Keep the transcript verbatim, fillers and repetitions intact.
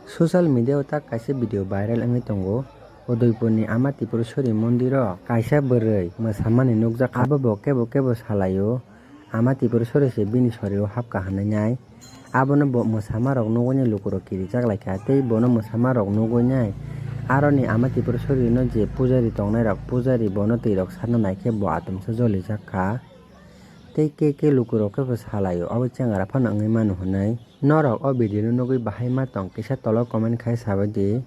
Social media o tak kaisa video viral wngwi tongo. Udaipurni Ama Tripureshwari mondiro kaisa bwrwi mwsamani nukjakha. Abo bo kebo kebo salaio. Ama Tripureshwari se bini sorio hapkha hwnwi nai. Abono bo mwsamarok nugwi nai lukurok kirijak laikha tei bono mwsamarok nugwi nai. Aroni Ama Tripureshwari no je pujari tongnairok pujari bono twirok sarna naikhe bo atomsa jolijakha. Tei ke ke lukurok khe bo salaio abo chengra phano wngwi mano hwnwi. Norok o video no nugwi bahai ma tong kisa tolo comment khai sabaidi.